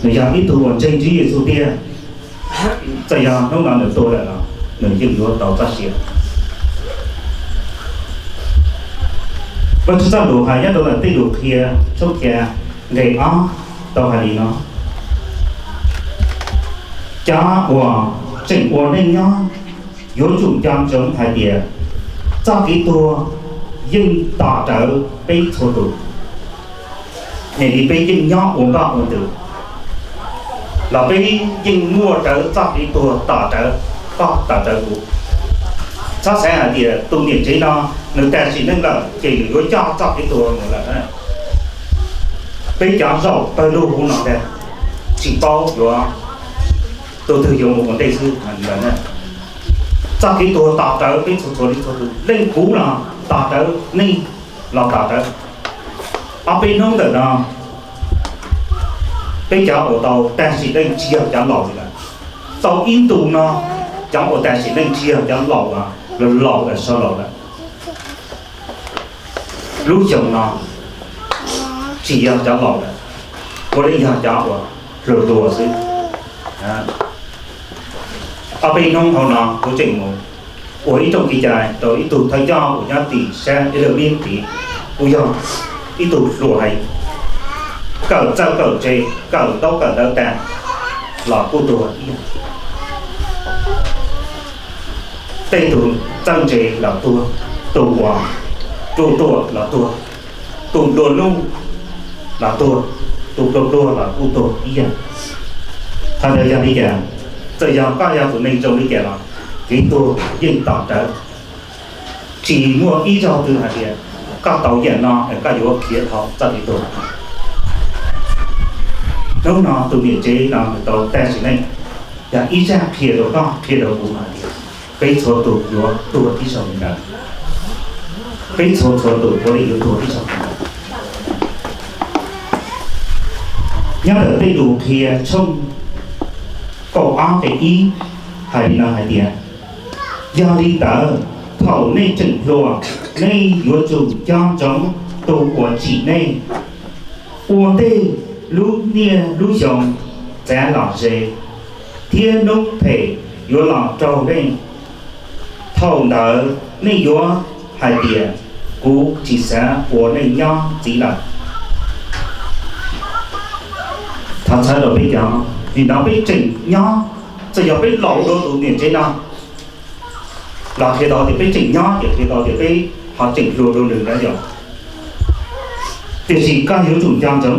Nws yog ib tug uas ntseeg Tswv Yexus tiag, txawm yog hnub no nws tuag lawm los nws yeej yuav tau txoj sia. Vajtswv txoj lus hais nyob rau ntawm Tej Lus Qhia tshooj xya nqe ob tau hais li no: Cov uas tseem ua neej nyob yuav tsum nco ntsoov hais tias txoj kev tuag yeej tos rawv peb txhua tus. Niaj hnub peb yeej nyob ua npoj ua ntws los peb yeej muaj rawv txoj kev tuag tos rawv koj tos rawv kuv. Txhob xav hais tias tus niam tsev no nws tag sim neej lawm ces nws yuav coj txoj kev tuag mus lawm. Peb cov zaum pawg lug hauv no ntag, tsis paub yuav tus twg yuav mus ua ntej xwb. Txoj kev tuag tos rawv peb txhua txhua leej txhua tus, leej kuv los tos rawv, nej los tos rawv. Ob peb hnub ntawm no, peb cov uas tau tag sim neej tsis yog cov laus li lawm. Tau ib ntus no, cov uas tag sim neej tsis yog cov laus, laus laus lawm, so laus lawm. Lub xyoo no tsis yog cov laus lawm, puav leej yog cov uas hluas hluas xwb. Ob peb hnub hauv no kuv tseem mus ua ib rooj kev cai rau ib tug thawj coj uas nyob tim sab ib lawm vib tid, kuj yog ib tug hluas heev, kawm txawj kawm ntse, kawm ntaub kawm ntawv tag los kuj tuag ib yam. Tej tus txawj ntse los tuag, tus uas ruam ruam los tuag, tus nplua nuj los tuag, tus pluag pluag los kuj tuag ib yam. Qhov ntawd yog li cas? Txawm yog koj yog tus neeg zoo li cas los kev tuag yeej tos rawv. Tsis muaj ib zaug twg hais tias koj tau yam no es koj yuav khiav dhau txoj kev tuag. Hnub no tus niam tsev no nws tau tag sim neej, yog ib zaj qhia rau koj qhia rau kuv hais tias peb txhua tus yuav tuag ib zaug li ntawd. Peb txhua txhua tus puav leej yuav tuag ib zaug li ntawd. Nyob ntawm Tej Lus Qhia tshooj kaum ob nqe ib hais li no hais tias, yog li ntawd thaum nej tseem hluas, nej yuav tsum nco ntsoov tus uas tsim nej, ua ntej lub niaj lub xyoo txav los ze, thiab hnub phem yuav los raug nej. Thaum ntawd nej yuav hais tias, kuv tsis xav ua neej nyob ntxiv lawm. Thov txhawb rau peb cov, vim no peb tseem nyob, txawm yog peb laus dua tus niam tsev no los qhia tau tias peb tseem nyob, ces qhia tau tias peb ho tseem hluas dua nws na yom. Tiam sis koj yuav tsum nco ntsoov,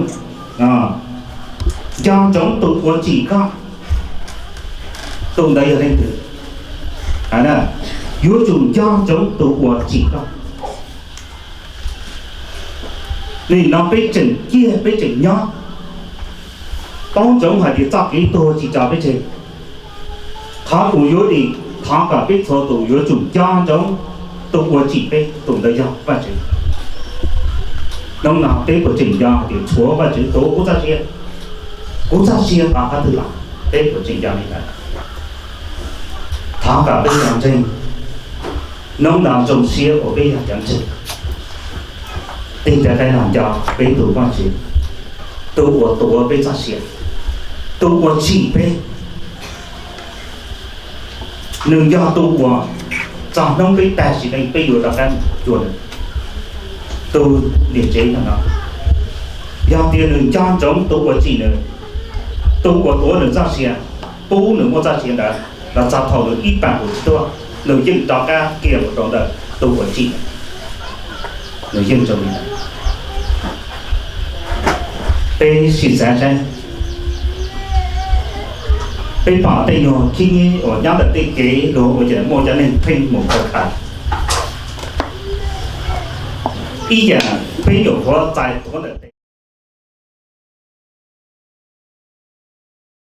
nco ntsoov tus uas tsim koj. Tus ntawd yog leej twg? Yuav tsum nco ntsoov tus uas tsim koj. Nim no peb tseem ciaj peb tseem nyob, paub ntsoov hais tias txoj kev tuag tsis tso peb tseg. Qhov uas yuav dim thov kom peb txhua tus yuav tsum nco ntsoov tus uas tsim peb, tus ntawd yog Vajtswv. Hnub no peb puas tseem nco hais tias tshuav Vajtswv tuav kuv txoj sia, kuv txoj sia pab qhov twg los? Peb puas tseem nco li ntawd? Thov kom peb cov ntseeg hnub no zoo siab uas peb yog cov ntseeg, tig rov qab los nco peb tus Vajtswv, tus uas tuav peb txoj sia, tus uas tsim peb. Nws yog tus uas txog hnub peb tag sim neej peb yuav rov qab cuag nws. Tus niam tsev no, yog tias nws nco ntsoov tus uas tsim nws, tus uas tuav nws txoj sia, pub nws muaj txoj sia ntawd los txog thaum nws ib pam kum tsis tuaj, nws yeej rov qab kiag mus rau ntawm tus uas tsim nws. Nws yeej zoo li ntawd. Peb sim xav saib, peb pom tej nyuag khib nyiab uas nyob ntawm tej kev luag ua cas muaj cov neeg pheej mus khaws khaws. Ib yam peb nyuam qhuav txais tuav ntawm tes,